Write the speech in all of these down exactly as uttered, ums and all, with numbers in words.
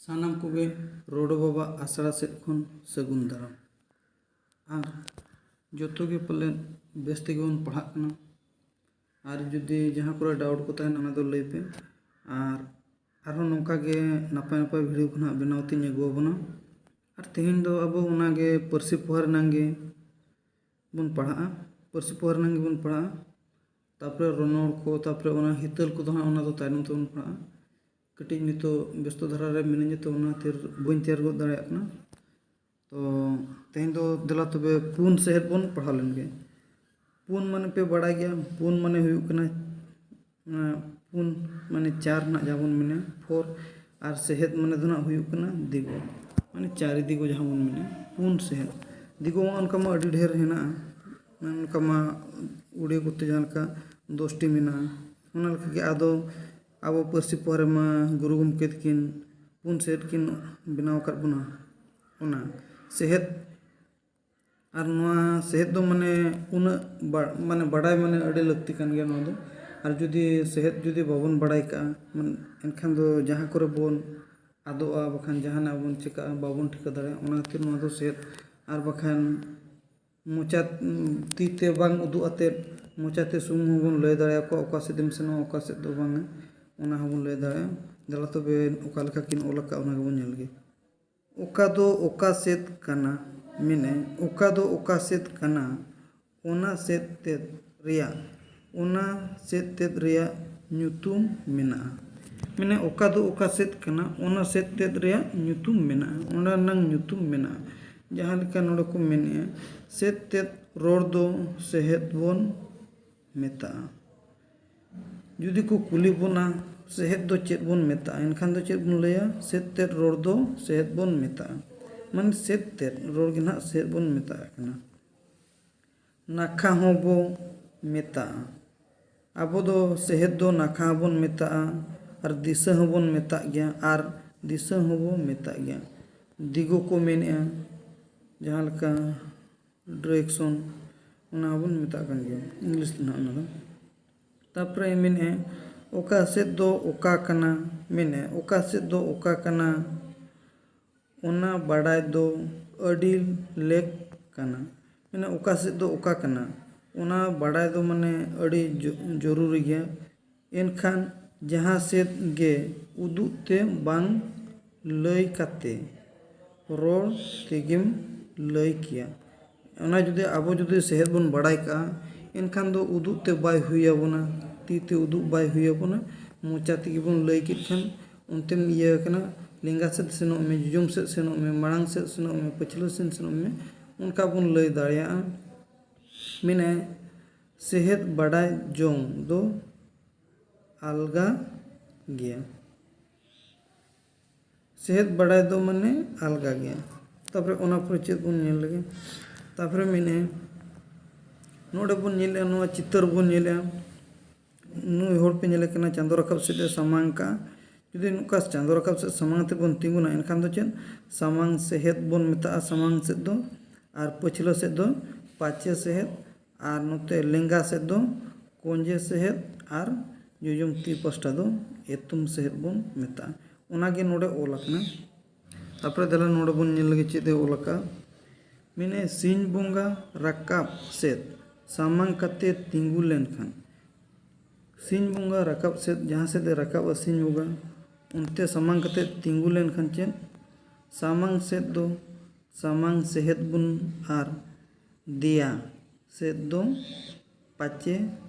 ᱥᱟᱱᱟᱢ ᱠᱚᱜᱮ ᱨᱚᱰᱚ ᱵᱟᱵᱟ ᱟᱥᱲᱟ ᱥᱮᱫ ᱠᱷᱚᱱ ᱥᱟᱹᱜᱩᱱ ᱫᱟᱨᱟᱢ᱾ ᱟᱨ ᱡᱚᱛᱚ ᱜᱮ ᱯᱟᱞᱮᱱ ᱵᱮᱥ ᱛᱮᱜᱮ ᱵᱚᱱ ᱯᱟᱲᱦᱟᱜ ᱠᱟᱱᱟ᱾ ᱟᱨ ᱡᱩᱫᱤ ᱡᱟᱦᱟᱸ ᱠᱚᱨᱮ ᱰᱟᱣᱩᱴ ᱠᱚ ᱛᱟᱦᱮᱱᱟ, ᱚᱱᱟ ᱫᱚ ᱞᱟᱹᱭ ᱯᱮ᱾ ᱟᱨ ᱟᱨᱦᱚᱸ ᱱᱚᱝᱠᱟ ᱜᱮ ᱱᱟᱯᱟᱭ ᱱᱟᱯᱟᱭ ᱵᱷᱤᱰᱤᱭᱳ ᱠᱚ ᱱᱟᱦᱟᱜ ᱵᱮᱱᱟᱣ ᱛᱤᱧ ᱟᱹᱜᱩ ᱟᱵᱚᱱᱟ᱾ ᱟᱨ ᱛᱮᱦᱮᱧ ᱫᱚ ᱟᱵᱚ ᱚᱱᱟ ᱜᱮ ᱯᱟᱹᱨᱥᱤ ᱯᱚᱦᱟ ᱨᱮᱱᱟᱝ ᱜᱮ ᱵᱚᱱ ᱯᱟᱲᱦᱟᱜᱼᱟ᱾ ᱯᱟᱹᱨᱥᱤ ᱯᱚᱦᱟ ᱨᱮᱱᱟᱝ ᱜᱮᱵᱚᱱ ᱯᱟᱲᱦᱟᱜᱼᱟ᱾ ᱛᱟᱯᱚᱨᱮ ᱨᱚᱱᱚᱲ ᱠᱚ, ᱛᱟᱯᱚᱨᱮ ᱚᱱᱟ ᱦᱤᱛᱟᱹᱞ ᱠᱚᱫᱚ ᱦᱟᱸᱜ ᱚᱱᱟ ᱫᱚ ᱛᱟᱭᱱᱚᱢ ᱛᱮᱵᱚᱱ ᱯᱟᱲᱦᱟᱜᱼᱟ᱾ ᱠᱟᱹᱴᱤᱡ ᱱᱤᱛᱚᱜ ᱵᱮᱥᱛᱚ ᱫᱷᱟᱨᱟ ᱨᱮ ᱢᱤᱱᱟᱹᱧᱟ, ᱛᱚ ᱚᱱᱟ ᱠᱷᱟᱹᱛᱤᱨ ᱵᱟᱹᱧ ᱛᱮᱭᱟᱨ ᱜᱚᱫ ᱫᱟᱲᱮᱭᱟᱜ ᱠᱟᱱᱟ᱾ ᱛᱚ ᱛᱮᱦᱮᱧ ᱫᱚ ᱫᱮᱞᱟ ᱛᱚᱵᱮ ᱯᱩᱱ ᱥᱮᱦᱮᱫ ᱵᱚᱱ ᱯᱟᱲᱦᱟᱣ ᱞᱮᱱ ᱜᱮ᱾ ᱯᱩᱱ ᱢᱟᱱᱮ ᱯᱮ ᱵᱟᱲᱟᱭ ᱜᱮᱭᱟ, ᱯᱩᱱ ᱢᱟᱱᱮ ᱦᱩᱭᱩᱜ ᱠᱟᱱᱟ, ᱚᱱᱟ ᱯᱩᱱ ᱢᱟᱱᱮ ᱪᱟᱨ ᱨᱮᱱᱟᱜ ᱡᱟᱦᱟᱸ ᱵᱚᱱ ᱢᱮᱱᱟ ᱯᱷᱳᱨ, ᱟᱨ ᱥᱮᱦᱮᱫ ᱢᱟᱱᱮ ᱫᱚ ᱱᱟᱜ ᱦᱩᱭᱩᱜ ᱠᱟᱱᱟ ᱫᱤᱜᱩ, ᱢᱟᱱᱮ ᱪᱟᱹᱨᱤ ᱫᱤᱜᱩ ᱡᱟᱦᱟᱸ ᱵᱚᱱ ᱢᱮᱱᱟ ᱯᱩᱱ ᱥᱮᱦᱮᱫ᱾ ᱫᱤᱜᱩ ᱢᱟ ᱚᱱᱠᱟ ᱢᱟ ᱟᱹᱰᱤ ᱰᱷᱮᱨ ᱦᱮᱱᱟᱜᱼᱟ, ᱚᱱᱠᱟ ᱢᱟ ᱩᱲᱤᱭᱟ ᱠᱚᱛᱮ ᱡᱟᱦᱟᱸ ᱞᱮᱠᱟ ᱫᱚᱥᱴᱤ ᱢᱮᱱᱟᱜᱼᱟ, ᱚᱱᱟ ᱞᱮᱠᱟ ᱜᱮ ᱟᱫᱚ ᱟᱵᱚ ᱯᱟᱹᱨᱥᱤ ᱯᱚᱦᱟ ᱨᱮᱢᱟ ᱜᱩᱨᱩ ᱜᱚᱢᱠᱮ ᱛᱟᱹᱠᱤᱱ ᱯᱩᱱ ᱥᱮᱦᱮᱫ ᱠᱤᱱ ᱵᱮᱱᱟᱣ ᱟᱠᱟᱫ ᱵᱚᱱᱟ᱾ ᱚᱱᱟ ᱥᱮᱦᱮᱫ, ᱟᱨ ᱱᱚᱣᱟ ᱥᱮᱦᱮᱫ ᱫᱚ ᱢᱟᱱᱮ ᱩᱱᱟᱹᱜ ᱵᱟ-, ᱢᱟᱱᱮ ᱵᱟᱰᱟᱭ ᱢᱟᱱᱮ ᱟᱹᱰᱤ ᱞᱟᱹᱠᱛᱤ ᱠᱟᱱ ᱜᱮᱭᱟ ᱱᱚᱣᱟ ᱫᱚ᱾ ᱟᱨ ᱡᱩᱫᱤ ᱥᱮᱦᱮᱫ ᱡᱩᱫᱤ ᱵᱟᱵᱚᱱ ᱵᱟᱰᱟᱭ ᱠᱟᱜᱼᱟ, ᱢᱟᱱᱮ ᱮᱱᱠᱷᱟᱱ ᱫᱚ ᱡᱟᱦᱟᱸ ᱠᱚᱨᱮ ᱵᱚᱱ ᱟᱫᱚᱜᱼᱟ, ᱵᱟᱠᱷᱟᱱ ᱡᱟᱦᱟᱱᱟᱜ ᱵᱚᱱ ᱪᱤᱠᱟᱹᱜᱼᱟ, ᱵᱟᱵᱚᱱ ᱴᱷᱤᱠᱟᱹ ᱫᱟᱲᱮᱭᱟᱜᱼᱟ᱾ ᱚᱱᱟ ᱠᱷᱟᱹᱛᱤᱨ ᱱᱚᱣᱟ ᱫᱚ ᱥᱮᱦᱮᱫ, ᱟᱨ ᱵᱟᱠᱷᱟᱱ ᱢᱚᱪᱟ, ᱛᱤ ᱛᱮ ᱵᱟᱝ ᱩᱫᱩᱜ ᱟᱛᱮᱫ ᱢᱚᱪᱟ ᱛᱮ ᱥᱩᱢᱩᱝ ᱦᱚᱸᱵᱚᱱ ᱞᱟᱹᱭ ᱫᱟᱲᱮᱭᱟᱠᱚᱣᱟ ᱚᱠᱟ ᱥᱮᱫ ᱮᱢ ᱥᱮᱱᱚᱜᱼᱟ, ᱚᱠᱟ ᱥᱮᱫ ᱫᱚ ᱵᱟᱝᱟ, ᱚᱱᱟ ᱦᱚᱸᱵᱚᱱ ᱞᱟᱹᱭ ᱫᱟᱲᱮᱭᱟᱜᱼᱟ᱾ ᱫᱮᱞᱟ ᱛᱚᱵᱮ ᱚᱠᱟ ᱞᱮᱠᱟ ᱠᱤᱱ ᱚᱞ ᱟᱠᱟᱫ, ᱚᱱᱟ ᱜᱮᱵᱚᱱ ᱧᱮᱞ ᱜᱮ᱾ ᱚᱠᱟ ᱫᱚ ᱚᱠᱟ ᱥᱮᱫ ᱠᱟᱱᱟ, ᱢᱮᱱᱮ ᱚᱠᱟ ᱫᱚ ᱚᱠᱟ ᱥᱮᱫ ᱠᱟᱱᱟ, ᱚᱱᱟ ᱥᱮᱫ ᱛᱮᱫ ᱨᱮᱭᱟᱜ, ᱚᱱᱟ ᱥᱮᱫ ᱛᱮᱫ ᱨᱮᱭᱟᱜ ᱧᱩᱛᱩᱢ ᱢᱮᱱᱟᱜᱼᱟ᱾ ᱢᱮᱱᱮ ᱚᱠᱟ ᱫᱚ ᱚᱠᱟ ᱥᱮᱫ ᱠᱟᱱᱟ, ᱚᱱᱟ ᱥᱮᱫ ᱛᱮᱫ ᱨᱮᱭᱟᱜ ᱧᱩᱛᱩᱢ ᱢᱮᱱᱟᱜᱼᱟ, ᱚᱱᱟ ᱨᱮᱱᱟᱝ ᱧᱩᱛᱩᱢ ᱢᱮᱱᱟᱜᱼᱟ᱾ ᱡᱟᱦᱟᱸ ᱞᱮᱠᱟ ᱱᱚᱰᱮ ᱠᱚ ᱢᱮᱱᱮᱜᱼᱟ, ᱥᱮᱫ ᱛᱮᱫ ᱨᱚᱲ ᱫᱚ ᱥᱮᱦᱮᱫ ᱵᱚᱱ ᱢᱮᱛᱟᱜᱼᱟ᱾ ᱡᱩᱫᱤ ᱠᱚ ᱠᱩᱞᱤ ᱵᱚᱱᱟ, ᱥᱮᱦᱮᱫ ᱫᱚ ᱪᱮᱫ ᱵᱚᱱ ᱢᱮᱛᱟᱜᱼᱟ? ᱮᱱᱠᱷᱟᱱ ᱫᱚ ᱪᱮᱫ ᱵᱚᱱ ᱞᱟᱹᱭᱟ? ᱥᱮᱫ ᱛᱮᱫ ᱨᱚᱲ ᱫᱚ ᱥᱮᱦᱮᱫ ᱵᱚᱱ ᱢᱮᱛᱟᱜᱼᱟ᱾ ᱢᱟᱱᱮ ᱥᱮᱫ ᱛᱮᱫ ᱨᱚᱲ ᱜᱮ ᱱᱟᱦᱟᱜ ᱥᱮᱦᱮᱫ ᱵᱚᱱ ᱢᱮᱛᱟᱜ ᱠᱟᱱᱟ᱾ ᱱᱟᱠᱷᱟ ᱦᱚᱸᱵᱚ ᱢᱮᱛᱟᱜᱼᱟ᱾ ᱟᱵᱚ ᱫᱚ ᱥᱮᱦᱮᱫ ᱫᱚ ᱱᱟᱠᱷᱟ ᱦᱚᱸᱵᱚᱱ ᱢᱮᱛᱟᱜᱼᱟ, ᱟᱨ ᱫᱤᱥᱟᱹ ᱦᱚᱸᱵᱚᱱ ᱢᱮᱛᱟᱜ ᱜᱮᱭᱟ, ᱟᱨ ᱫᱤᱥᱟᱹ ᱦᱚᱸᱵᱚ ᱢᱮᱛᱟᱜ ᱜᱮᱭᱟ᱾ ᱫᱤᱜᱩ ᱠᱚ ᱢᱮᱱᱮᱜᱼᱟ, ᱡᱟᱦᱟᱸ ᱞᱮᱠᱟ ᱰᱟᱭᱨᱮᱠᱥᱚᱱ, ᱚᱱᱟ ᱦᱚᱸᱵᱚᱱ ᱢᱮᱛᱟᱜ ᱠᱟᱱ ᱜᱮᱭᱟ, ᱤᱝᱞᱤᱥ ᱛᱮ ᱱᱟᱦᱟᱜ ᱚᱱᱟ ᱫᱚ᱾ ᱛᱟᱨᱯᱚᱨᱮ ᱢᱮᱱᱮᱫᱼᱟ, ᱚᱠᱟ ᱥᱮᱫ ᱫᱚ ᱚᱠᱟ ᱠᱟᱱᱟ? ᱢᱮᱱᱮ ᱚᱠᱟ ᱥᱮᱫ ᱫᱚ ᱚᱠᱟ ᱠᱟᱱᱟ, ᱚᱱᱟ ᱵᱟᱰᱟᱭ ᱫᱚ ᱟᱹᱰᱤ ᱞᱮᱠ ᱠᱟᱱᱟ᱾ ᱢᱮᱱᱮ ᱚᱠᱟ ᱥᱮᱫ ᱫᱚ ᱚᱠᱟ ᱠᱟᱱᱟ, ᱚᱱᱟ ᱵᱟᱰᱟᱭ ᱫᱚ ᱢᱟᱱᱮ ᱟᱹᱰᱤ ᱡᱚ- ᱡᱚᱨᱩᱨᱤ ᱜᱮᱭᱟ᱾ ᱮᱱᱠᱷᱟᱱ ᱡᱟᱦᱟᱸ ᱥᱮᱫ ᱜᱮ ᱩᱫᱩᱜ ᱛᱮ ᱵᱟᱝ ᱞᱟᱹᱭ ᱠᱟᱛᱮ ᱨᱚᱲ ᱛᱮᱜᱮᱢ ᱞᱟᱹᱭ ᱠᱮᱭᱟ᱾ ᱚᱱᱟ ᱡᱩᱫᱤ ᱟᱵᱚ ᱡᱩᱫᱤ ᱥᱮᱦᱮᱫ ᱵᱚᱱ ᱵᱟᱲᱟᱭ ᱠᱟᱜᱼᱟ, ᱮᱱᱠᱷᱟᱱ ᱫᱚ ᱩᱫᱩᱜ ᱛᱮ ᱵᱟᱭ ᱦᱩᱭ ᱟᱵᱚᱱᱟ, ᱛᱤ ᱛᱮ ᱩᱫᱩᱜ ᱵᱟᱭ ᱦᱩᱭ ᱟᱵᱚᱱᱟ, ᱢᱚᱪᱟ ᱛᱮᱜᱮ ᱵᱚᱱ ᱞᱟᱹᱭ ᱠᱮᱫ ᱠᱷᱟᱱ ᱚᱱᱛᱮᱢ ᱤᱭᱟᱹ ᱟᱠᱟᱱᱟ, ᱞᱮᱸᱜᱟ ᱥᱮᱫ ᱥᱮᱱᱚᱜ ᱢᱮ, ᱡᱚᱡᱚᱢ ᱥᱮᱫ ᱥᱮᱱᱚᱜ ᱢᱮ, ᱢᱟᱲᱟᱝ ᱥᱮᱫ ᱥᱮᱱᱚᱜ ᱢᱮ, ᱯᱟᱹᱪᱷᱞᱟᱹ ᱥᱮᱫ ᱥᱮᱱᱚᱜ ᱢᱮ, ᱚᱱᱠᱟ ᱵᱚᱱ ᱞᱟᱹᱭ ᱫᱟᱲᱮᱭᱟᱜᱼᱟ᱾ ᱢᱮᱱᱟᱭ, ᱥᱮᱦᱮᱫ ᱵᱟᱰᱟᱭ ᱡᱚᱝ ᱫᱚ ᱟᱞᱜᱟ ᱜᱮᱭᱟ᱾ ᱥᱮᱦᱮᱫ ᱵᱟᱰᱟᱭ ᱫᱚ ᱢᱟᱱᱮ ᱟᱞᱜᱟ ᱜᱮᱭᱟ᱾ ᱛᱟᱯᱚᱨᱮ ᱚᱱᱟ ᱯᱚᱨᱮ ᱪᱮᱫ ᱵᱚᱱ ᱧᱮᱞ ᱞᱮᱜᱮ? ᱛᱟᱯᱚᱨᱮ ᱢᱮᱱᱟᱭ, ᱱᱚᱰᱮ ᱵᱚᱱ ᱧᱮᱞᱮᱜᱼᱟ, ᱱᱚᱣᱟ ᱪᱤᱛᱟᱹᱨ ᱵᱚᱱ ᱧᱮᱞᱮᱜᱼᱟ᱾ ᱱᱩᱭ ᱦᱚᱲ ᱯᱮ ᱧᱮᱞᱮ ᱠᱟᱱᱟ, ᱪᱟᱸᱫᱚ ᱨᱟᱠᱟᱵ ᱥᱮᱫ ᱮ ᱥᱟᱢᱟᱝ ᱠᱟᱜᱼᱟ᱾ ᱡᱩᱫᱤ ᱱᱚᱝᱠᱟ ᱪᱟᱸᱫᱚ ᱨᱟᱠᱟᱵ ᱥᱮᱫ ᱥᱟᱢᱟᱝ ᱛᱮᱵᱚᱱ ᱛᱤᱸᱜᱩᱱᱟ, ᱮᱱᱠᱷᱟᱱ ᱫᱚ ᱪᱮᱫ? ᱥᱟᱢᱟᱝ ᱥᱮᱦᱮᱫ ᱵᱚᱱ ᱢᱮᱛᱟᱜᱼᱟ ᱥᱟᱢᱟᱝ ᱥᱮᱫ ᱫᱚ, ᱟᱨ ᱯᱟᱹᱪᱷᱞᱟᱹ ᱥᱮᱫ ᱫᱚ ᱯᱟᱪᱮ ᱥᱮᱦᱮᱫ, ᱟᱨ ᱱᱚᱛᱮ ᱞᱮᱸᱜᱟ ᱥᱮᱫ ᱫᱚ ᱠᱚᱸᱡᱮ ᱥᱮᱦᱮᱫ, ᱟᱨ ᱡᱚᱡᱚᱢ ᱛᱤ ᱯᱟᱥᱴᱟ ᱫᱚ ᱮᱛᱚᱢ ᱥᱮᱦᱮᱫ ᱵᱚᱱ ᱢᱮᱛᱟᱜᱼᱟ᱾ ᱚᱱᱟᱜᱮ ᱱᱚᱰᱮ ᱚᱞ ᱟᱠᱟᱱᱟ᱾ ᱛᱟᱯᱚᱨᱮ ᱫᱮᱞᱟ ᱱᱚᱰᱮ ᱵᱚᱱ ᱧᱮᱞ ᱞᱮᱜᱮ ᱪᱮᱫ ᱮ ᱚᱞ ᱟᱠᱟᱫᱼᱟ᱾ ᱢᱮᱱᱮ ᱥᱤᱧ ᱵᱚᱸᱜᱟ ᱨᱟᱠᱟᱵ ᱥᱮᱫ ᱥᱟᱢᱟᱝ ᱠᱟᱛᱮ ᱛᱤᱸᱜᱩ ᱞᱮᱱᱠᱷᱟᱱ, ᱥᱤᱧ ᱵᱚᱸᱜᱟ ᱨᱟᱠᱟᱵ ᱥᱮᱫ, ᱡᱟᱦᱟᱸ ᱥᱮᱫ ᱮ ᱨᱟᱠᱟᱵᱼᱟ ᱥᱤᱧ ᱵᱚᱸᱜᱟ, ᱚᱱᱛᱮ ᱥᱟᱢᱟᱝ ᱠᱟᱛᱮ ᱛᱤᱸᱜᱩ ᱞᱮᱱᱠᱷᱟᱱ ᱪᱮᱫ? ᱥᱟᱢᱟᱝ ᱥᱮᱫ ᱫᱚ ᱥᱟᱢᱟᱝ ᱥᱮᱦᱮᱫ ᱵᱚᱱ ᱟᱨ ᱫᱮᱭᱟ ᱥᱮᱫ ᱫᱚ ᱯᱟᱪᱮ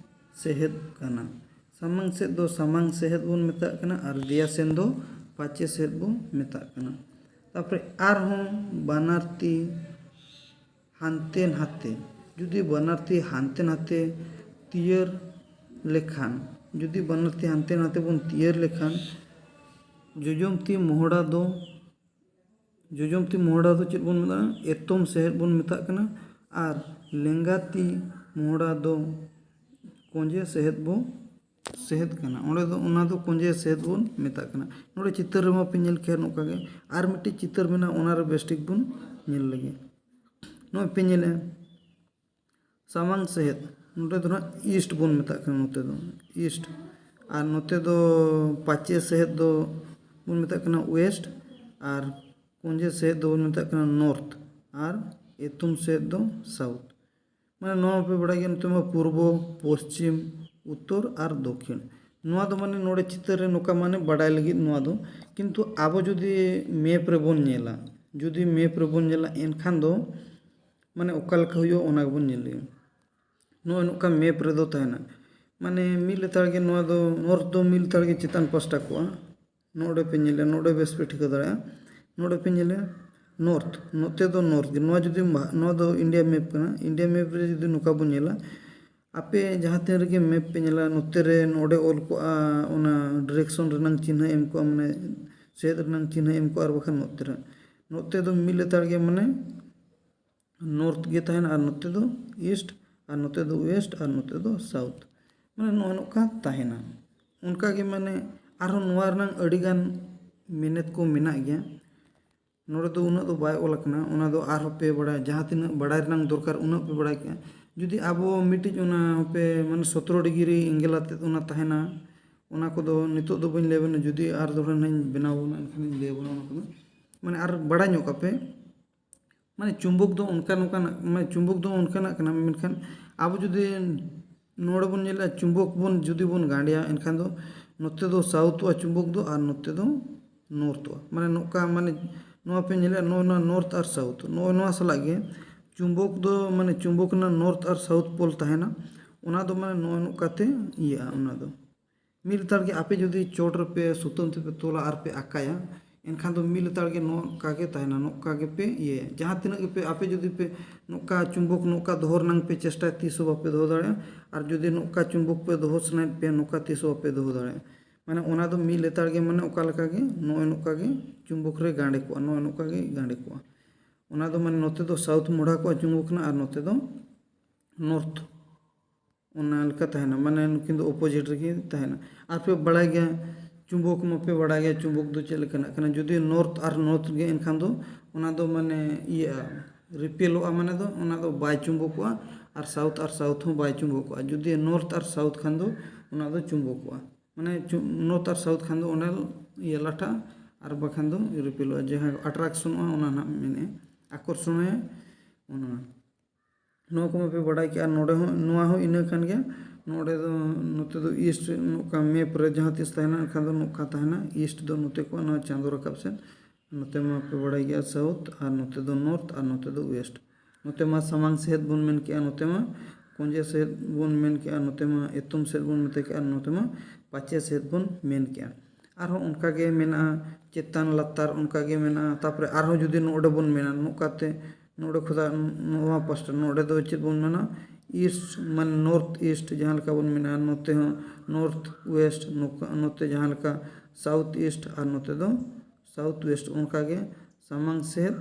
ᱥᱮᱦᱮᱫ ᱠᱟᱱᱟ᱾ ᱥᱟᱢᱟᱝ ᱥᱮᱫ ᱫᱚ ᱥᱟᱢᱟᱝ ᱥᱮᱦᱮᱫ ᱵᱚᱱ ᱢᱮᱛᱟᱜ ᱠᱟᱱᱟ ᱟᱨ ᱫᱮᱭᱟ ᱥᱮᱱ ᱫᱚ ᱯᱟᱪᱮ ᱥᱮᱦᱮᱫ ᱵᱚᱱ ᱢᱮᱛᱟᱜ ᱠᱟᱱᱟ᱾ ᱛᱟᱯᱚᱨᱮ ᱟᱨᱦᱚᱸ ᱵᱟᱱᱟᱨ ᱛᱤ ᱦᱟᱱᱛᱮ ᱱᱟᱛᱮ, ᱡᱩᱫᱤ ᱵᱟᱱᱟᱨ ᱛᱤ ᱦᱟᱱᱛᱮ ᱱᱟᱛᱮ ᱛᱤᱭᱟᱹᱨ ᱞᱮᱠᱷᱟᱱ, ᱡᱩᱫᱤ ᱵᱟᱱᱟᱨ ᱛᱤ ᱦᱟᱱᱛᱮ ᱱᱟᱛᱮ ᱵᱚᱱ ᱛᱤᱭᱟᱹᱨ ᱞᱮᱠᱷᱟᱱ, ᱡᱚᱡᱚᱢ ᱛᱤ ᱢᱚᱦᱰᱟ ᱫᱚ, ᱡᱚᱡᱚᱢ ᱛᱤ ᱢᱚᱦᱰᱟ ᱫᱚ ᱪᱮᱫ ᱵᱚᱱ ᱢᱮᱛᱟᱜᱼᱟ? ᱮᱛᱚᱢ ᱥᱮᱦᱮᱫ ᱵᱚᱱ ᱢᱮᱛᱟᱜ ᱠᱟᱱᱟ᱾ ᱟᱨ ᱞᱮᱸᱜᱟ ᱛᱤ ᱢᱚᱦᱰᱟ ᱫᱚ ᱠᱚᱸᱡᱮ ᱥᱮᱦᱮᱫ ᱵᱚ ᱥᱮᱦᱮᱫ ᱠᱟᱱᱟ᱾ ᱚᱸᱰᱮ ᱫᱚ, ᱚᱱᱟ ᱫᱚ ᱠᱚᱸᱡᱮ ᱥᱮᱦᱮᱫ ᱵᱚᱱ ᱢᱮᱛᱟᱜ ᱠᱟᱱᱟ᱾ ᱱᱚᱰᱮ ᱪᱤᱛᱟᱹᱨ ᱨᱮᱢᱟ ᱯᱮ ᱧᱮᱞ ᱠᱮᱭᱟ ᱱᱚᱝᱠᱟ ᱜᱮ᱾ ᱟᱨ ᱢᱤᱫᱴᱤᱡ ᱪᱤᱛᱟᱹᱨ ᱢᱮᱱᱟᱜᱼᱟ, ᱚᱱᱟ ᱨᱮ ᱵᱮᱥ ᱴᱷᱤᱠ ᱵᱚᱱ ᱧᱮᱞ ᱞᱮᱜᱮ᱾ ᱱᱚᱜᱼᱚᱭ ᱯᱮ ᱧᱮᱞᱮᱜᱼᱟ, ᱥᱟᱢᱟᱝ ᱥᱮᱦᱮᱫ, ᱱᱚᱰᱮ ᱫᱚ ᱱᱟᱦᱟᱜ ᱤᱥᱴ ᱵᱚᱱ ᱢᱮᱛᱟᱜ ᱠᱟᱱᱟ, ᱱᱚᱛᱮ ᱫᱚ ᱤᱥᱴ᱾ ᱟᱨ ᱱᱚᱛᱮ ᱫᱚ ᱯᱟᱪᱮ ᱥᱮᱫ ᱫᱚ ᱵᱚᱱ ᱢᱮᱛᱟᱜ ᱠᱟᱱᱟ ᱳᱭᱮᱥᱴ, ᱟᱨ ᱠᱚᱧᱡᱮ ᱥᱮᱫ ᱫᱚᱵᱚᱱ ᱢᱮᱛᱟᱜ ᱠᱟᱱᱟ ᱱᱚᱨᱛᱷ, ᱟᱨ ᱮᱛᱚᱢ ᱥᱮᱫ ᱫᱚ ᱥᱟᱣᱩᱛᱷ᱾ ᱢᱟᱱᱮ ᱱᱚᱣᱟ ᱯᱮ ᱵᱟᱲᱟᱭ ᱜᱮᱭᱟ, ᱱᱚᱛᱮ ᱢᱟ ᱯᱩᱨᱵᱚ, ᱯᱚᱥᱪᱤᱢ, ᱩᱛᱛᱚᱨ ᱟᱨ ᱫᱚᱠᱷᱤᱱ᱾ ᱱᱚᱣᱟ ᱫᱚ ᱢᱟᱱᱮ ᱱᱚᱰᱮ ᱪᱤᱛᱟᱹᱨ ᱨᱮ ᱱᱚᱝᱠᱟ ᱢᱟᱱᱮ ᱵᱟᱰᱟᱭ ᱞᱟᱹᱜᱤᱫ ᱱᱚᱣᱟ ᱫᱚ, ᱠᱤᱱᱛᱩ ᱟᱵᱚ ᱡᱩᱫᱤ ᱢᱮᱯ ᱨᱮᱵᱚᱱ ᱧᱮᱞᱟ, ᱡᱩᱫᱤ ᱢᱮᱯ ᱨᱮᱵᱚᱱ ᱧᱮᱞᱟ, ᱮᱱᱠᱷᱟᱱ ᱫᱚ ᱢᱟᱱᱮ ᱚᱠᱟ ᱞᱮᱠᱟ ᱦᱩᱭᱩᱜᱼᱟ ᱚᱱᱟ ᱜᱮᱵᱚᱱ ᱧᱮᱞ ᱞᱮᱜᱮ᱾ ᱱᱚᱜᱼᱚᱭ ᱱᱚᱝᱠᱟ ᱢᱮᱯ ᱨᱮᱫᱚ ᱛᱟᱦᱮᱱᱟ, ᱢᱟᱱᱮ ᱢᱤᱫ ᱞᱮᱛᱟᱲ ᱜᱮ ᱱᱚᱣᱟ ᱫᱚ, ᱱᱚᱨᱛᱷ ᱫᱚ ᱢᱤᱫ ᱞᱮᱛᱟᱲ ᱜᱮ ᱪᱮᱛᱟᱱ ᱯᱟᱥᱴᱟ ᱠᱚᱜᱼᱟ᱾ ᱱᱚᱰᱮ ᱯᱮ ᱧᱮᱞᱟ, ᱱᱚᱰᱮ ᱵᱮᱥ ᱯᱮ ᱴᱷᱤᱠᱟᱹ ᱫᱟᱲᱮᱭᱟᱜᱼᱟ᱾ ᱱᱚᱰᱮ ᱯᱮ ᱧᱮᱞᱟ ᱱᱚᱨᱛᱷ, ᱱᱚᱛᱮ ᱫᱚ ᱱᱚᱨᱛᱷ ᱜᱮ᱾ ᱱᱚᱣᱟ ᱡᱩᱫᱤ ᱢᱟ-, ᱱᱚᱣᱟ ᱫᱚ ᱤᱱᱰᱤᱭᱟ ᱢᱮᱯ ᱠᱟᱱᱟ᱾ ᱤᱱᱰᱤᱭᱟ ᱢᱮᱯ ᱨᱮ ᱡᱩᱫᱤ ᱱᱚᱝᱠᱟ ᱵᱚᱱ ᱧᱮᱞᱟ, ᱟᱯᱮ ᱡᱟᱦᱟᱸ ᱛᱤᱱ ᱨᱮᱜᱮ ᱢᱮᱯ ᱯᱮ ᱧᱮᱞᱟ, ᱱᱚᱛᱮ ᱨᱮ ᱱᱚᱰᱮ ᱚᱞ ᱠᱚᱜᱼᱟ, ᱚᱱᱟ ᱰᱤᱨᱮᱠᱥᱚᱱ ᱨᱮᱱᱟᱝ ᱪᱤᱱᱦᱟᱹ ᱮᱢ ᱠᱚᱜᱼᱟ, ᱢᱟᱱᱮ ᱥᱮᱫ ᱨᱮᱱᱟᱝ ᱪᱤᱱᱦᱟᱹ ᱮᱢ ᱠᱚᱜᱼᱟ, ᱟᱨ ᱵᱟᱠᱷᱟᱱ ᱱᱚᱛᱮ ᱨᱮ, ᱱᱚᱛᱮ ᱫᱚ ᱢᱤᱫ ᱞᱮᱛᱟᱲ ᱜᱮ ᱢᱟᱱᱮ ᱱᱚᱨᱛᱷ ᱜᱮ ᱛᱟᱦᱮᱱᱟ, ᱟᱨ ᱱᱚᱛᱮ ᱫᱚ ᱤᱥᱴ, ᱟᱨ ᱱᱚᱛᱮ ᱫᱚ ᱳᱭᱮᱥᱴ, ᱟᱨ ᱱᱚᱛᱮ ᱫᱚ ᱥᱟᱣᱩᱛᱷ᱾ ᱢᱟᱱᱮ ᱱᱚᱜᱼᱚ ᱱᱚᱝᱠᱟ ᱛᱟᱦᱮᱱᱟ᱾ ᱚᱱᱠᱟ ᱜᱮ ᱢᱟᱱᱮ ᱟᱨᱦᱚᱸ ᱱᱚᱣᱟ ᱨᱮᱱᱟᱝ ᱟᱹᱰᱤ ᱜᱟᱱ ᱢᱮᱱᱮᱛ ᱠᱚ ᱢᱮᱱᱟᱜ ᱜᱮᱭᱟ᱾ ᱱᱚᱰᱮ ᱫᱚ ᱩᱱᱟᱹᱜ ᱫᱚ ᱵᱟᱭ ᱚᱞ ᱟᱠᱟᱱᱟ, ᱚᱱᱟ ᱫᱚ ᱟᱨᱦᱚᱸ ᱯᱮ ᱵᱟᱲᱟᱭ, ᱡᱟᱦᱟᱸ ᱛᱤᱱᱟᱹᱜ ᱵᱟᱲᱟᱭ ᱨᱮᱱᱟᱝ ᱫᱚᱨᱠᱟᱨ ᱩᱱᱟᱹᱜ ᱯᱮ ᱵᱟᱲᱟᱭ ᱠᱮᱜᱼᱟ᱾ ᱡᱩᱫᱤ ᱟᱵᱚ ᱢᱤᱫᱴᱤᱡ ᱚᱱᱟ ᱦᱟᱯᱮ ᱢᱟᱱᱮ ᱥᱚᱛᱨᱚ ᱰᱤᱜᱽᱨᱤ ᱮᱝᱜᱮᱞ ᱟᱛᱮᱫ ᱚᱱᱟ ᱛᱟᱦᱮᱱᱟ, ᱚᱱᱟ ᱠᱚᱫᱚ ᱱᱤᱛᱚᱜ ᱫᱚ ᱵᱟᱹᱧ ᱞᱟᱹᱭ ᱟᱵᱮᱱᱟ, ᱡᱩᱫᱤ ᱟᱨ ᱫᱚᱦᱲᱟ ᱱᱟᱜ ᱤᱧ ᱵᱮᱱᱟᱣ ᱟᱵᱚᱱᱟ ᱮᱱᱠᱷᱟᱱ ᱤᱧ ᱞᱟᱹᱭ ᱟᱵᱚᱱᱟ ᱚᱱᱟ ᱠᱚᱫᱚ᱾ ᱢᱟᱱᱮ ᱟᱨ ᱵᱟᱲᱟᱭ ᱧᱚᱜ ᱠᱟᱜ ᱯᱮ, ᱢᱟᱱᱮ ᱪᱩᱢᱵᱚᱠ ᱫᱚ ᱚᱱᱠᱟ ᱱᱚᱝᱠᱟᱱᱟᱜ, ᱢᱟᱱᱮ ᱪᱩᱢᱵᱚᱠ ᱫᱚ ᱚᱱᱠᱟᱱᱟᱜ ᱠᱟᱱᱟ, ᱢᱮᱱᱠᱷᱟᱱ ᱟᱵᱚ ᱡᱩᱫᱤ ᱱᱚᱰᱮ ᱵᱚᱱ ᱧᱮᱞᱟ, ᱪᱩᱢᱵᱚᱠ ᱵᱚᱱ ᱡᱩᱫᱤ ᱵᱚᱱ ᱜᱟᱸᱰᱮᱭᱟ, ᱮᱱᱠᱷᱟᱱ ᱫᱚ ᱱᱚᱛᱮ ᱫᱚ ᱥᱟᱣᱩᱛᱷᱚᱜᱼᱟ ᱪᱩᱢᱵᱚᱠ ᱫᱚ, ᱟᱨ ᱱᱚᱛᱮ ᱫᱚ ᱱᱚᱨᱛᱷᱚᱜᱼᱟ᱾ ᱢᱟᱱᱮ ᱱᱚᱝᱠᱟ, ᱢᱟᱱᱮ ᱱᱚᱣᱟ ᱯᱮ ᱧᱮᱞᱟ, ᱱᱚᱜᱼᱚ ᱱᱚᱣᱟ ᱱᱚᱨᱛᱷ ᱟᱨ ᱥᱟᱣᱩᱛᱷ, ᱱᱚᱜᱼᱚ ᱱᱚᱣᱟ ᱥᱟᱞᱟᱜ ᱜᱮ ᱪᱩᱢᱵᱚᱠ ᱫᱚ, ᱢᱟᱱᱮ ᱪᱩᱢᱵᱚᱠ ᱨᱮᱱᱟᱜ ᱱᱚᱨᱛᱷ ᱟᱨ ᱥᱟᱣᱩᱛᱷ ᱯᱳᱞ ᱛᱟᱦᱮᱱᱟ, ᱚᱱᱟ ᱫᱚ ᱢᱟᱱᱮ ᱱᱚᱜᱼᱚ ᱱᱚᱝᱠᱟᱛᱮ ᱤᱭᱟᱹᱜᱼᱟ᱾ ᱚᱱᱟ ᱫᱚ ᱢᱤᱫ ᱞᱮᱛᱟᱲ ᱜᱮ ᱟᱯᱮ ᱡᱩᱫᱤ ᱪᱚᱴ ᱨᱮᱯᱮ ᱥᱩᱛᱟᱹᱢ ᱛᱮᱯᱮ ᱛᱚᱞᱟ ᱟᱨ ᱯᱮ ᱟᱠᱟᱭᱟ, ᱮᱱᱠᱷᱟᱱ ᱫᱚ ᱢᱤᱫ ᱞᱮᱛᱟᱲ ᱜᱮ ᱱᱚᱝᱠᱟ ᱜᱮ ᱛᱟᱦᱮᱱᱟ, ᱱᱚᱝᱠᱟ ᱜᱮᱯᱮ ᱤᱭᱟᱹᱭᱟ᱾ ᱡᱟᱦᱟᱸ ᱛᱤᱱᱟᱹᱜ ᱜᱮᱯᱮ, ᱟᱯᱮ ᱡᱩᱫᱤ ᱯᱮ ᱱᱚᱝᱠᱟ ᱪᱩᱢᱵᱚᱠ ᱱᱚᱝᱠᱟ ᱫᱚᱦᱚ ᱨᱮᱱᱟᱝ ᱯᱮ ᱪᱮᱥᱴᱟᱭᱟ, ᱛᱤᱥ ᱦᱚᱸ ᱵᱟᱯᱮ ᱫᱚᱦᱚ ᱫᱟᱲᱮᱭᱟᱜᱼᱟ᱾ ᱟᱨ ᱡᱩᱫᱤ ᱱᱚᱝᱠᱟ ᱪᱩᱢᱵᱚᱠ ᱯᱮ ᱫᱚᱦᱚ ᱥᱟᱱᱟᱭᱮᱫ ᱯᱮᱭᱟ, ᱱᱚᱝᱠᱟ ᱛᱤᱥ ᱦᱚᱸ ᱵᱟᱯᱮ ᱫᱚᱦᱚ ᱫᱟᱲᱮᱭᱟᱜᱼᱟ᱾ ᱢᱟᱱᱮ ᱚᱱᱟ ᱫᱚ ᱢᱤᱫ ᱞᱮᱛᱟᱲ ᱜᱮ, ᱢᱟᱱᱮ ᱚᱠᱟ ᱞᱮᱠᱟ ᱜᱮ, ᱱᱚᱜᱼᱚᱭ ᱱᱚᱝᱠᱟ ᱜᱮ ᱪᱩᱢᱵᱚᱠ ᱨᱮ ᱜᱟᱸᱰᱮ ᱠᱚᱜᱼᱟ, ᱱᱚᱜᱼᱚᱭ ᱱᱚᱝᱠᱟ ᱜᱮ ᱜᱟᱸᱰᱮ ᱠᱚᱜᱼᱟ᱾ ᱚᱱᱟ ᱫᱚ ᱢᱟᱱᱮ ᱱᱚᱛᱮ ᱫᱚ ᱥᱟᱣᱩᱛᱷ ᱢᱚᱦᱰᱟ ᱠᱚᱜᱼᱟ ᱪᱩᱢᱵᱚᱠ ᱨᱮᱱᱟᱜ, ᱟᱨ ᱱᱚᱛᱮ ᱫᱚ ᱱᱚᱨᱛᱷ᱾ ᱚᱱᱟ ᱞᱮᱠᱟ ᱛᱟᱦᱮᱱᱟ, ᱢᱟᱱᱮ ᱱᱩᱠᱤᱱ ᱫᱚ ᱚᱯᱳᱡᱤᱴ ᱨᱮᱜᱮ ᱛᱟᱦᱮᱱᱟ᱾ ᱟᱨ ᱯᱮ ᱵᱟᱲᱟᱭ ᱜᱮᱭᱟ, ᱪᱩᱢᱵᱚᱠ ᱢᱟᱯᱮ ᱵᱟᱲᱟᱭ ᱜᱮᱭᱟ, ᱪᱩᱢᱵᱚᱠ ᱫᱚ ᱪᱮᱫ ᱞᱮᱠᱟᱱᱟᱜ ᱠᱟᱱᱟ᱾ ᱡᱩᱫᱤ ᱱᱚᱨᱛᱷ ᱟᱨ ᱱᱚᱨᱛᱷ ᱜᱮ, ᱮᱱᱠᱷᱟᱱ ᱫᱚ ᱚᱱᱟ ᱫᱚ ᱢᱟᱱᱮ ᱤᱭᱟᱹᱜᱼᱟ, ᱨᱤᱯᱮᱞᱚᱜᱼᱟ, ᱢᱟᱱᱮ ᱫᱚ ᱚᱱᱟ ᱫᱚ ᱵᱟᱭ ᱪᱩᱢᱵᱚᱠᱚᱜᱼᱟ᱾ ᱟᱨ ᱥᱟᱣᱩᱛᱷ ᱟᱨ ᱥᱟᱣᱩᱛᱷ ᱦᱚᱸ ᱵᱟᱭ ᱪᱩᱢᱵᱚᱠᱚᱜᱼᱟ᱾ ᱡᱩᱫᱤ ᱱᱚᱨᱛᱷ ᱟᱨ ᱥᱟᱣᱩᱛᱷ ᱠᱷᱟᱱ ᱫᱚ ᱚᱱᱟ ᱫᱚ ᱪᱩᱢᱵᱚᱠᱚᱜᱼᱟ᱾ ᱢᱟᱱᱮ ᱱᱚᱨᱛᱷ ᱟᱨ ᱥᱟᱣᱩᱛᱷ ᱠᱷᱟᱱ ᱫᱚ ᱚᱱᱟ ᱤᱭᱟᱹ ᱞᱟᱴᱷᱟᱜᱼᱟ, ᱟᱨ ᱵᱟᱠᱷᱟᱱ ᱫᱚ ᱨᱤᱯᱮᱞᱚᱜᱼᱟ᱾ ᱡᱟᱦᱟᱸ ᱟᱴᱨᱟᱠᱥᱚᱱᱚᱜᱼᱟ ᱚᱱᱟ ᱱᱟᱦᱟᱜ ᱢᱮᱱᱮᱫᱼᱟ, ᱟᱠᱚᱨᱥᱚᱱᱚᱜᱼᱟ ᱚᱱᱟ᱾ ᱱᱚᱣᱟ ᱠᱚ ᱢᱟᱯᱮ ᱵᱟᱲᱟᱭ ᱠᱮᱜᱼᱟ᱾ ᱱᱚᱰᱮ ᱦᱚᱸ, ᱱᱚᱣᱟ ᱦᱚᱸ ᱤᱱᱟᱹ ᱠᱟᱱ ᱜᱮᱭᱟ᱾ ᱱᱚᱰᱮ ᱫᱚ, ᱱᱚᱛᱮ ᱫᱚ ᱤᱥᱴ, ᱱᱚᱝᱠᱟ ᱢᱮᱯ ᱨᱮ ᱡᱟᱦᱟᱸ ᱛᱤᱥ ᱛᱟᱦᱮᱱᱟ, ᱮᱱᱠᱷᱟᱱ ᱫᱚ ᱱᱚᱝᱠᱟ ᱛᱟᱦᱮᱱᱟ, ᱤᱥᱴ ᱫᱚ ᱱᱚᱛᱮ ᱠᱚ, ᱱᱚᱣᱟ ᱪᱟᱸᱫᱳ ᱨᱟᱠᱟᱵ ᱥᱮᱫ᱾ ᱱᱚᱛᱮ ᱢᱟᱯᱮ ᱵᱟᱲᱟᱭ ᱜᱮᱭᱟ ᱥᱟᱣᱩᱛᱷ, ᱟᱨ ᱱᱚᱛᱮ ᱫᱚ ᱱᱚᱨᱛᱷ, ᱟᱨ ᱱᱚᱛᱮ ᱫᱚ ᱳᱭᱮᱥᱴ᱾ ᱱᱚᱛᱮ ᱢᱟ ᱥᱟᱢᱟᱝ ᱥᱮᱫ ᱵᱚᱱ ᱢᱮᱱ ᱠᱮᱜᱼᱟ, ᱱᱚᱛᱮ ᱢᱟ ᱠᱚᱸᱡᱮ ᱥᱮᱫ ᱵᱚᱱ ᱢᱮᱱ ᱠᱮᱜᱼᱟ, ᱱᱚᱛᱮ ᱢᱟ ᱮᱛᱚᱢ ᱥᱮᱫ ᱵᱚᱱ ᱢᱮᱛᱟ ᱠᱮᱜᱼᱟ, ᱟᱨ ᱱᱚᱛᱮ ᱢᱟ ᱯᱟᱪᱮ ᱥᱮᱫ ᱵᱚᱱ ᱢᱮᱱ ᱠᱮᱜᱼᱟ᱾ ᱟᱨᱦᱚᱸ ᱚᱱᱠᱟ ᱜᱮ ᱢᱮᱱᱟᱜᱼᱟ, ᱪᱮᱛᱟᱱ ᱞᱟᱛᱟᱨ ᱚᱱᱠᱟ ᱜᱮ ᱢᱮᱱᱟᱜᱼᱟ᱾ ᱛᱟᱯᱚᱨᱮ ᱟᱨᱦᱚᱸ ᱡᱩᱫᱤ ᱱᱚᱰᱮ ᱵᱚᱱ ᱢᱮᱱᱟ, ᱱᱚᱝᱠᱟᱛᱮ ᱱᱚᱰᱮ ᱠᱷᱚᱱᱟᱜ ᱱᱚᱣᱟ ᱯᱟᱥᱴᱟ, ᱱᱚᱰᱮ ᱫᱚ ᱪᱮᱫ ᱵᱚᱱ ᱢᱮᱱᱟ? ᱤᱥᱴ, ᱢᱟᱱᱮ ᱱᱚᱨᱛᱷ ᱤᱥᱴ ᱡᱟᱦᱟᱸ ᱞᱮᱠᱟ ᱵᱚᱱ ᱢᱮᱱᱟ, ᱱᱚᱛᱮ ᱦᱚᱸ ᱱᱚᱨᱛᱷ ᱳᱭᱮᱥᱴ, ᱱᱚᱝᱠᱟ, ᱱᱚᱛᱮ ᱡᱟᱦᱟᱸ ᱞᱮᱠᱟ ᱥᱟᱣᱩᱛᱷ ᱤᱥᱴ, ᱟᱨ ᱱᱚᱛᱮ ᱫᱚ ᱥᱟᱣᱩᱛᱷ ᱳᱭᱮᱥᱴ᱾ ᱚᱱᱠᱟ ᱜᱮ ᱥᱟᱢᱟᱝ ᱥᱮᱫ,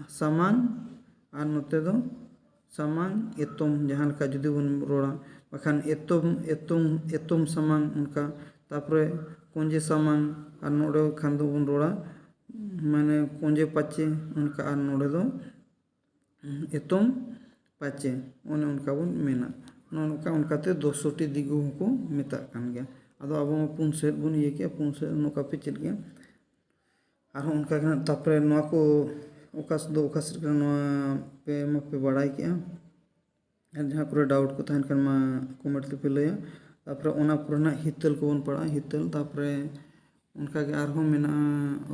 ᱥᱟᱢᱟᱝ, ᱟᱨ ᱱᱚᱛᱮ ᱫᱚ ᱥᱟᱢᱟᱝ ᱮᱛᱚᱢ, ᱡᱟᱦᱟᱸ ᱞᱮᱠᱟ ᱡᱩᱫᱤ ᱵᱚᱱ ᱨᱚᱲᱟ, ᱵᱟᱠᱷᱟᱱ ᱮᱛᱚᱢ, ᱮᱛᱚᱢ, ᱮᱛᱚᱢ ᱥᱟᱢᱟᱝ ᱚᱱᱠᱟ, ᱛᱟᱯᱚᱨᱮ ᱠᱚᱸᱡᱮ ᱥᱟᱢᱟᱝ, ᱟᱨ ᱱᱚᱰᱮ ᱠᱷᱟᱱ ᱫᱚᱵᱚᱱ ᱨᱚᱲᱟ ᱢᱟᱱᱮ ᱠᱚᱸᱡᱮ ᱯᱟᱪᱮ ᱚᱱᱠᱟ, ᱟᱨ ᱱᱚᱰᱮ ᱫᱚ ᱮᱛᱚᱢ ᱯᱟᱪᱮ, ᱚᱱᱮ ᱚᱱᱠᱟ ᱵᱚᱱ ᱢᱮᱱᱟ᱾ ᱱᱚᱜᱼᱚ ᱱᱚᱝᱠᱟ, ᱚᱱᱠᱟᱛᱮ ᱫᱚᱥᱚᱴᱤ ᱫᱤᱠᱩ ᱦᱚᱸᱠᱚ ᱢᱮᱛᱟᱜ ᱠᱟᱱ ᱜᱮᱭᱟ᱾ ᱟᱫᱚ ᱟᱵᱚ ᱢᱟ ᱯᱩᱱ ᱥᱮᱫ ᱵᱚᱱ ᱤᱭᱟᱹ ᱠᱮᱜᱼᱟ, ᱯᱩᱱ ᱥᱮᱫ ᱱᱚᱝᱠᱟ ᱯᱮ ᱪᱮᱫ ᱜᱮᱭᱟ᱾ ᱟᱨᱦᱚᱸ ᱚᱱᱠᱟ ᱜᱮ ᱱᱟᱜ, ᱛᱟᱯᱚᱨᱮ ᱱᱚᱣᱟ ᱠᱚ ᱚᱠᱟ ᱥᱮᱫ ᱫᱚ ᱚᱠᱟ ᱥᱮᱫ ᱠᱟᱱᱟ, ᱱᱚᱣᱟ ᱯᱮ ᱢᱟᱯᱮ ᱵᱟᱲᱟᱭ ᱠᱮᱜᱼᱟ᱾ ᱟᱨ ᱡᱟᱦᱟᱸ ᱠᱚᱨᱮ ᱰᱟᱣᱩᱴ ᱠᱚ ᱛᱟᱦᱮᱱ ᱠᱷᱟᱱ ᱢᱟ ᱠᱚᱢᱮᱱᱴ ᱛᱮᱯᱮ ᱞᱟᱹᱭᱟ᱾ ᱛᱟᱯᱚᱨᱮ ᱚᱱᱟ ᱯᱚᱨᱮ ᱱᱟᱜ ᱦᱤᱛᱟᱹᱞ ᱠᱚᱵᱚᱱ ᱯᱟᱲᱦᱟᱜᱼᱟ, ᱦᱤᱛᱟᱹᱞ᱾ ᱛᱟᱯᱚᱨᱮ ᱚᱱᱠᱟᱜᱮ ᱟᱨᱦᱚᱸ ᱢᱮᱱᱟᱜᱼᱟ,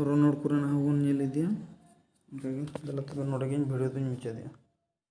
ᱨᱚᱱᱚᱲ ᱠᱚᱨᱮᱱᱟᱜ ᱦᱚᱸᱵᱚᱱ ᱧᱮᱞ ᱤᱫᱤᱭᱟ᱾ ᱚᱱᱠᱟᱜᱮ ᱫᱮᱞᱟ ᱛᱚᱵᱮ ᱱᱚᱰᱮ ᱜᱮᱧ ᱵᱷᱤᱰᱤᱭᱳ ᱫᱚᱧ ᱢᱩᱪᱟᱹᱫᱮᱜᱼᱟ᱾